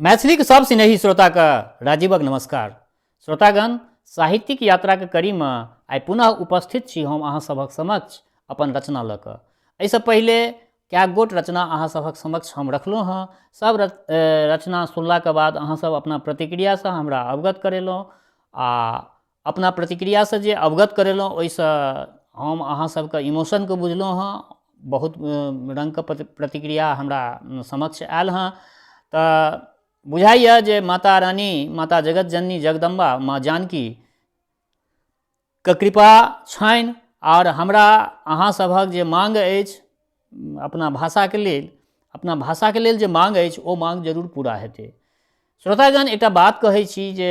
मैथिलीक सब स्नेही श्रोताके राजीवक नमस्कार। श्रोतागण, साहित्यिक यात्राके कड़ीमे आइ पुनः उपस्थित छी हम अहाँ सभक समक्ष अपन रचना लऽ कऽ। एहिसँ पहिले कए गोट रचना अहाँ सभक समक्ष हम रखलहुँ हँ। सब रचना सुनलाके बाद अहाँ सब अपना प्रतिक्रियासँ हमरा अवगत करेलहुँ आ अपना प्रतिक्रियासँ जे अवगत करेलहुँ ओहिसँ हम अहाँ सबके इमोशनके बुझलहुँ हँ। बहुत रङ्गके प्रतिक्रिया हमरा समक्ष आयल हँ। तऽ बुझाइए जे माता रानी, माता जगत जननी जगदम्बा माँ जानकी के कृपा छनि आओर हमरा अहाँ सभक जे माँग अछि अपना भाषाके लेल, अपना भाषाके लेल जे माँग अछि ओ माँग जरूर पूरा हेतै। श्रोतागण, एकटा बात कहै छी जे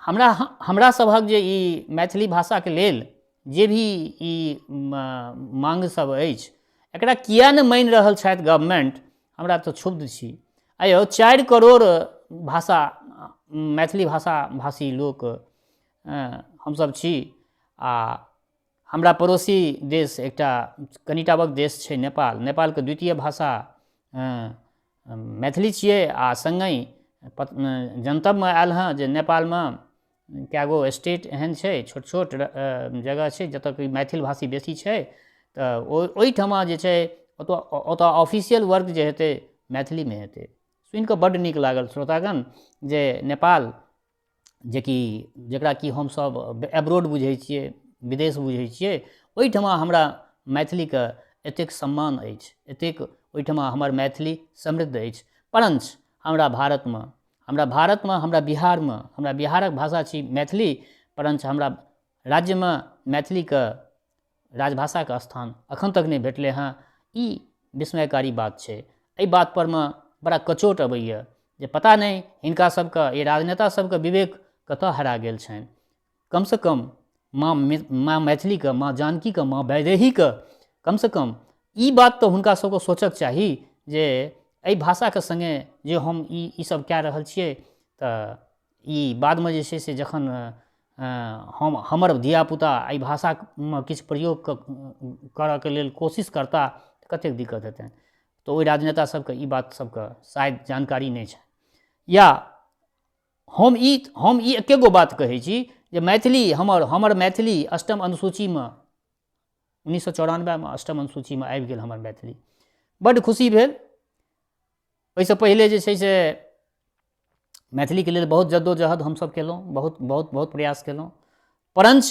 हमरा सभक जे ई मैथिली भाषाके लेल जे भी ई माँग सब अछि एकरा किया नहि मानि रहल छथि गवर्नमेंट, हमरा तऽ क्षुब्ध छी। आइयो 4 करोड़ भाषा मैथिली भाषा भाषी लोक हमसब छी आ हमरा पड़ोसी देश एकटा कनिटाबक देश छै नेपाल। नेपालके द्वितीय भाषा मैथिली छियै आ सङ्गहि जनतबमे आयल हँ जे नेपालमे कए गो स्टेट एहन छै, छोट छोट जगह छै जतऽ कि मैथिल भाषी बेसी छै, तऽ ओहिठमा जे छै ओतऽ ऑफिसियल वर्क जे हेतै मैथिलीमे हेतै। सुनिकऽ बड्ड नीक लागल श्रोतागण जे नेपाल जेकि जकरा कि हमसब एब्रोड बुझै छियै, विदेश बुझै छियै, ओहिठमा हमरा मैथिलीके एतेक सम्मान अछि, एतेक ओहिठमा हमर मैथिली समृद्ध अछि। परञ्च हमरा भारतमे, हमरा बिहारमे, हमरा बिहारक भाषा छी मैथिली, परञ्च हमरा राज्यमे मैथिलीके राजभाषाके स्थान एखन तक नहि भेटलै हँ। ई विस्मयकारी बात छै। एहि बातपर मे बड़ा कचोट अबैए जे पता नहि हिनका सबके, ई राजनेता सबके विवेक कतऽ हरा गेल छनि। कमसँ कम माँ मैथिलीके, माँ जानकीके, माँ वैदेहीके कमसँ कम ई बात तऽ हुनका सबके सोचक चाही जे एहि भाषाके सङ्गे जे हम ई सब कए रहल छियै तऽ ई बादमे जे छै से जखन हम हमर धियापुता एहि भाषामे किछु प्रयोग करऽके लेल कोशिश करता तऽ कतेक दिक्कत हेतनि। तऽ ओहि राजनेता सबके ई बात सबके शायद जानकारी नहि छनि। या हम ई एके गो बात कहै छी जे मैथिली हमर मैथिली अष्टम अनुसूचीमे 1994मे अष्टम अनुसूचीमे आबि गेल हमर मैथिली। बड्ड खुशी भेल। ओहिसँ पहिले जे छै से मैथिलीके लेल बहुत जद्दोजहद हमसब केलहुँ, बहुत बहुत बहुत प्रयास केलहुँ। परञ्च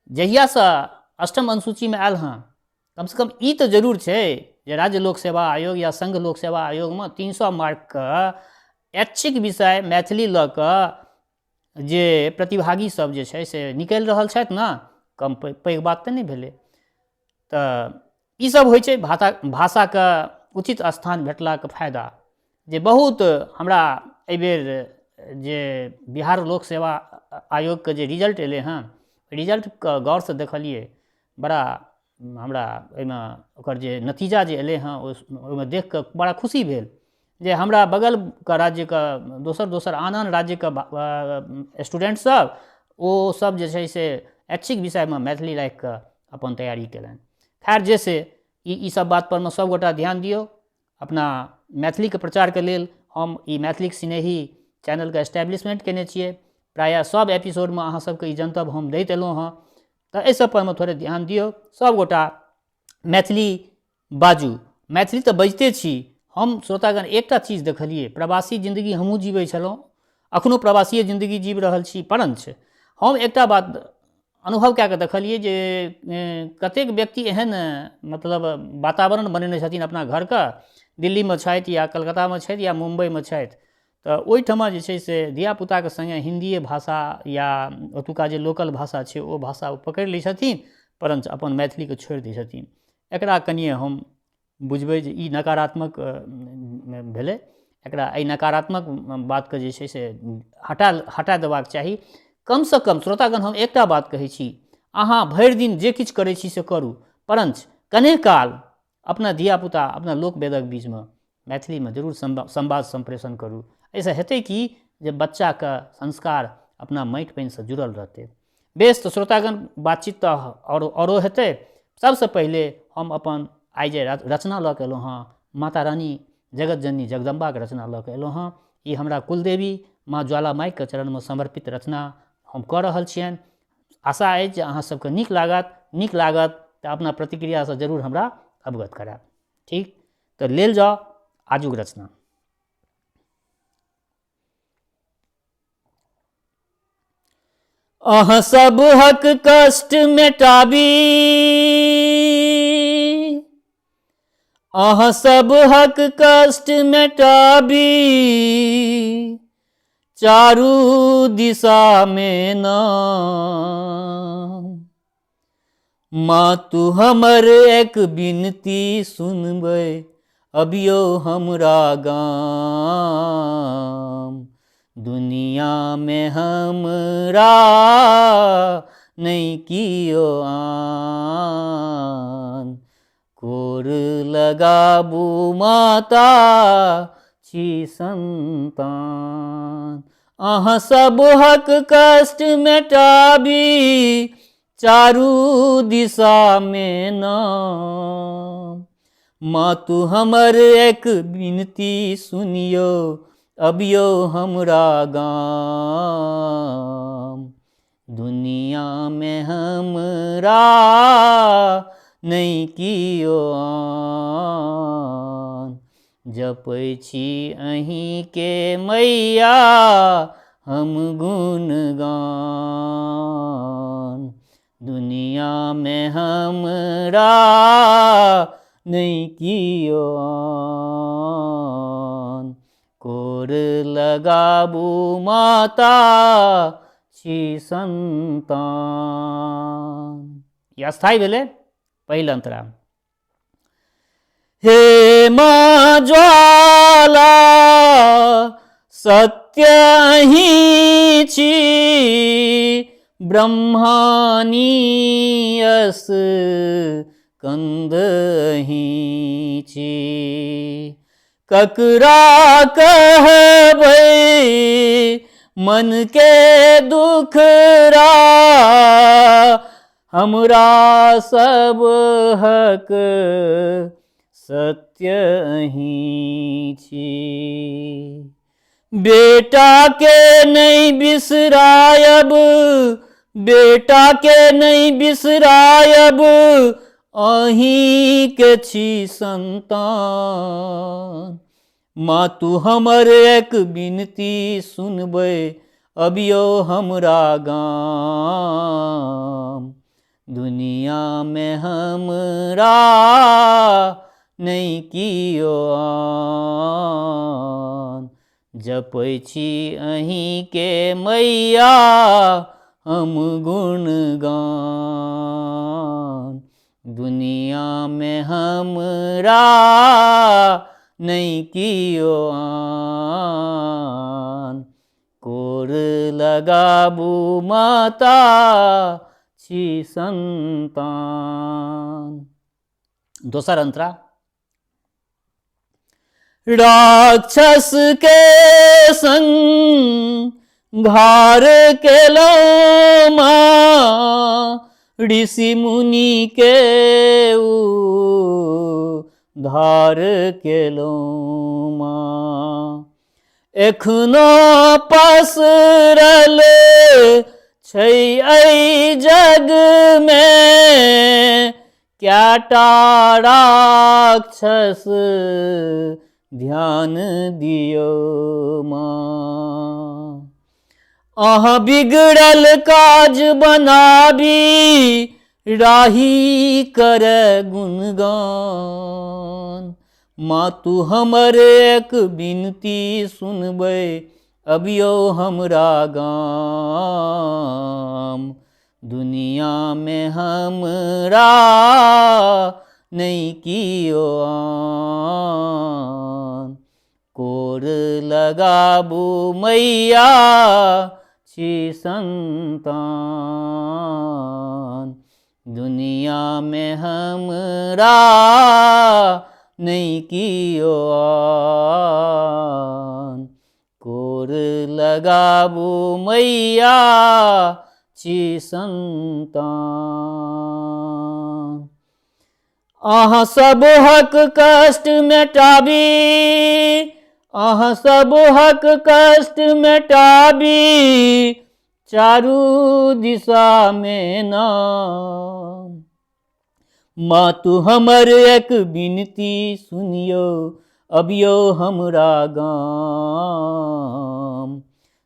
जहियासँ अष्टम अनुसूचीमे आयल हँ कमसँ कम ई तऽ जरूर छै जे राज्य लोक सेवा आयोग या संघ लोक सेवा आयोगमे 300 मार्कके ऐच्छिक विषय मैथिली लऽ कऽ जे प्रतिभागी सब जे छै से निकलि रहल छथि ने, कम पैघ बात तऽ नहि भेलै। तऽ ईसब होइ छै भाषाके उचित स्थान भेटलाके फायदा जे बहुत हमरा एहिबेर जे बिहार लोक सेवा आयोगके जे रिजल्ट एलै हँ, रिजल्टके गौरसँ देखलियै, बड़ा हमरा एहिमे ओकर जे नतीजा जे एलै हँ ओहिमे देखिकऽ बड़ा खुशी भेल जे हमरा बगलके राज्यके दोसर दोसर आन आन राज्यके स्टूडेन्ट सब ओ सब जे छै से ऐच्छिक विषयमे मैथिली राखिकऽ अपन तैयारी केलनि। खैर जे से ई सब बात परमे सबगोटा ध्यान दियौ। अपना मैथिलीके प्रचारके लेल हम ई मैथिलीक स्नेही चैनलके एस्टेब्लिशमेंट केने छियै। प्रायः सब एपिसोडमे अहाँ सबके ई जनतब हम दैत एलहुँ हँ, तऽ एहि सब परमे थोड़े ध्यान दियौ। सबगोटा मैथिली बाजू। मैथिली तऽ बजिते छी। हम श्रोतागण एकटा चीज देखलियै, प्रवासी जिन्दगी हमहूँ जीबै छलहुँ, अखनो प्रवासीए जिन्दगी जीव रहल छी, परञ्च हम एकटा बात अनुभव कए कऽ देखलियै जे कतेक व्यक्ति एहन मतलब वातावरण बनेने छथिन अपना घरके, दिल्लीमे छथि या कलकत्तामे छथि या मुम्बइमे छथि, तऽ ओहिठमा जे छै से धियापुताके सङ्गे हिन्दिए भाषा या ओतुका जे लोकल भाषा छै ओ भाषा ओ पकड़ि लै छथिन, परञ्च अपन मैथिलीके छोड़ि दै छथिन। एकरा कनिए हम बुझबै जे ई नकारात्मक भेलै। एकरा एहि नकारात्मक बातके जे छै से हटा देबाक चाही। कमसँ कम श्रोतागण हम एकटा बात कहै छी, अहाँ भरि दिन जे किछु करै छी से करू, परञ्च कने काल अपना धियापुता अपना लोक वेदक बीचमे मैथिलीमे जरूर संवाद सम्प्रेषण करू। एहिसँ हेतै की जे बच्चाके संस्कार अपना माटि पानिसँ जुड़ल रहतै। बेस, तऽ श्रोतागण बातचीत तऽ औरो हेतै। सबसँ पहिले हम अपन आइ जे रचना लऽ कऽ एलहुँ हँ माता रानी जगत जननी जगदम्बाके रचना लऽ कऽ एलहुँ हँ। ई हमरा कुलदेवी माँ ज्वाला माइके चरणमे समर्पित रचना हम कऽ रहल छियनि। आशा अछि जे अहाँ सबके नीक लागत। नीक लागत तऽ अपना प्रतिक्रियासँ जरूर हमरा अवगत करायब। ठीक, तऽ लेल जाउ आजुक रचना। अहाँ सबहक कष्ट मेटाबी, अहाँ सबहक कष्ट मेटाबी, चारू दिशामे नाम। माँ तू हमर एक विनती सुनबै, अबियौ हमरा गाम। दुनियामे हमरा नहि कियो आन, कोर लगाबू माता छी संतान। अहाँ सबहक कष्ट मेटाबी, चारू दिशामे नाम। माँ तू हमर एक विनती सुनियौ, अबियौ हमरा गाम। दुनियामे हमरा नहि कियो आन, जपै छी अहीँके मैया हम गुणगान। दुनियामे हमरा नहि कियो आन, कोर लगाबू माता छी संतान। ई अस्थायी भेलै पहिल अंतरा। हे माँ ज्वाला सत्य अहीं छी, ब्रह्मानी यस कंद अहीं छी। ककरा कहबै मन के दुखरा, हमरा सब हक सत्य अहीं छी। बेटा के नहीं बिसरायब, बेटा के नहीं बिसरायब, अहीं के छी संतान। माँ तू हमर एक विनती सुनबै, अबियौ हमरा गाम। दुनियामे हमरा नहि कियो आन, जपै छी अहीँके मैया हम गुणगान। दुनियामे हमरा नहि कियो आन, कोर लगाबू माता छी संतान। दोसर अंतरा। राक्षस के संग घार केलौं माँ, ऋषि मुनि के धार केलौं माँ। एखनो पसरल छै एहि जगमे कएटा राक्षस, ध्यान दियौ माँ। अहाँ बिगड़ल काज बनाबी, राही करे गुणगान। माँ तू हमर एक विनती सुनबै, अबियौ हमरा गाम। दुनियामे हमरा नहि कियो आन, कोर लगाबू मैया छी संतान। दुनियामे हमरा नहि कियो आन, कोर लगाबू मैया छी संतान। अहाँ सबहक कष्ट मेटाबी, अहाँ सबहक कष्ट मेटाबी, चारू दिशामे नाम। मातु हमर एक विनती सुनियौ, अबियौ हमरा गाम।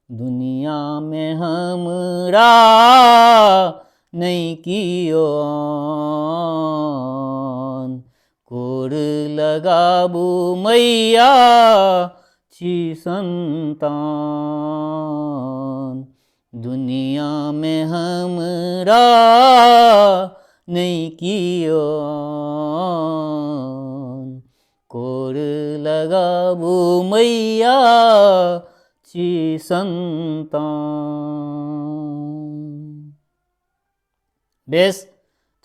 दुनियामे हमरा नहि कियो आन, कोर लगाबू मैया छी संतान। दुनियामे हमरा नहि कियो आन, कोर लगाबू मैया छी संतान। बेस,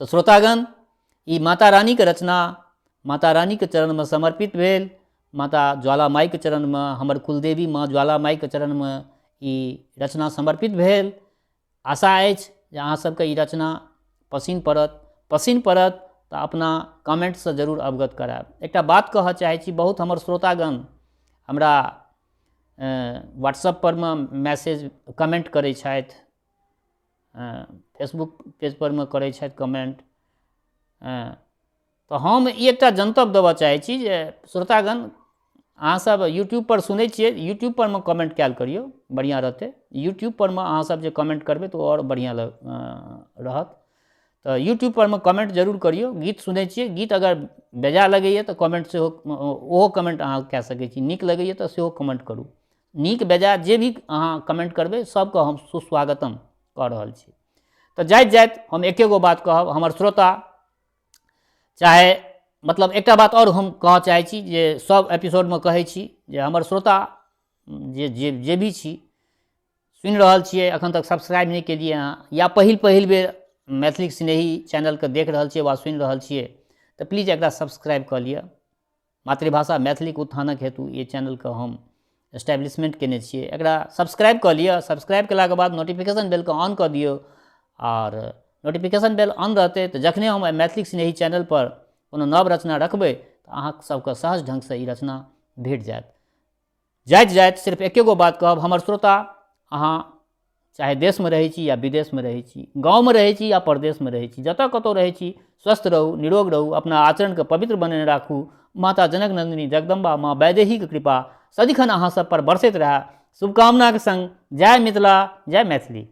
तऽ श्रोतागण, ई माता रानीके रचना माता रानीके चरणमे समर्पित भेल। माता ज्वाला माइके चरणमे, हमर कुलदेवी माँ ज्वाला माइके चरणमे ई रचना समर्पित भेल। आशा अछि जे अहाँ सबके ई रचना पसिन पड़त। पसिन पड़त तऽ अपना कमेन्टसँ जरूर अवगत करायब। एकटा बात कहऽ चाहै छी, बहुत हमर श्रोतागण हमरा व्हाट्सएप परमे मैसेज कमेन्ट करै छथि, फेसबुक पेज परमे करै छथि कमेन्ट। तऽ हम ई एकटा जनतब देबऽ चाहै छी जे श्रोतागण, अहाँसब यूट्यूबपर सुनै छियै, यूट्यूबपर मे कमेन्ट कयल करियौ, बढ़िआँ रहतै। यूट्यूबपर मे अहाँसब जे कमेन्ट करबै तऽ ओ आओर बढ़िआँ रहत। तऽ यूट्यूबपर मे कमेन्ट जरूर करियौ। गीत सुनै छियै, गीत अगर बेजाय लगैए तऽ कमेन्ट सेहो, ओहो कमेन्ट अहाँ कए सकै छी। नीक लगैए तऽ सेहो कमेन्ट करू। नीक बेजाय जे भी अहाँ कमेन्ट करबै सबके हम सुस्वागतम कऽ रहल छी। तऽ जाइत जाइत हम एके गो बात कहब, हमर श्रोता चाहे, मतलब एकटा बात आओर हम कहऽ चाहै छी जे सब एपिसोडमे कहै छी जे हमर श्रोता जे जे जे भी छी, सुनि रहल छियै, एखन तक सब्सक्राइब नहि केलियै अहाँ, या पहिल पहिल बेर मैथिलीक स्नेही चैनलके देख रहल छियै वा सुनि रहल छियै, तऽ प्लीज एकरा सब्सक्राइब कऽ लिअ। मातृभाषा मैथिलीके उत्थानक हेतु ई चैनलके हम एस्टैब्लिशमेंट केने छियै। एकरा सब्सक्राइब कऽ लिअ। सब्सक्राइब केलाके बाद नोटिफिकेशन बेलके ऑन कऽ दियौ, आओर नोटिफिकेशन बेल ऑन रहतै तऽ जखने हम मैथिलीक स्नेही चैनलपर कोनो नव रचना रखबै तऽ अहाँ सबके सहज ढङ्गसँ ई रचना भेट जायत। जाइत जाइत सिर्फ एके गो बात कहब, हमर श्रोता अहाँ चाहे देशमे रहै छी या विदेशमे रहै छी, गाँवमे रहै छी या परदेशमे रहै छी, जतऽ कतहु रहै छी, स्वस्थ रहू, निरोग रहू, अपना आचरणके पवित्र बनेने राखू। माता जनक नन्दिनी जगदम्बा माँ वैदेहीके कृपा सदिखन अहाँ सब पर बरसैत रहए। शुभकामनाके सङ्ग जय मिथिला, जय मैथिली।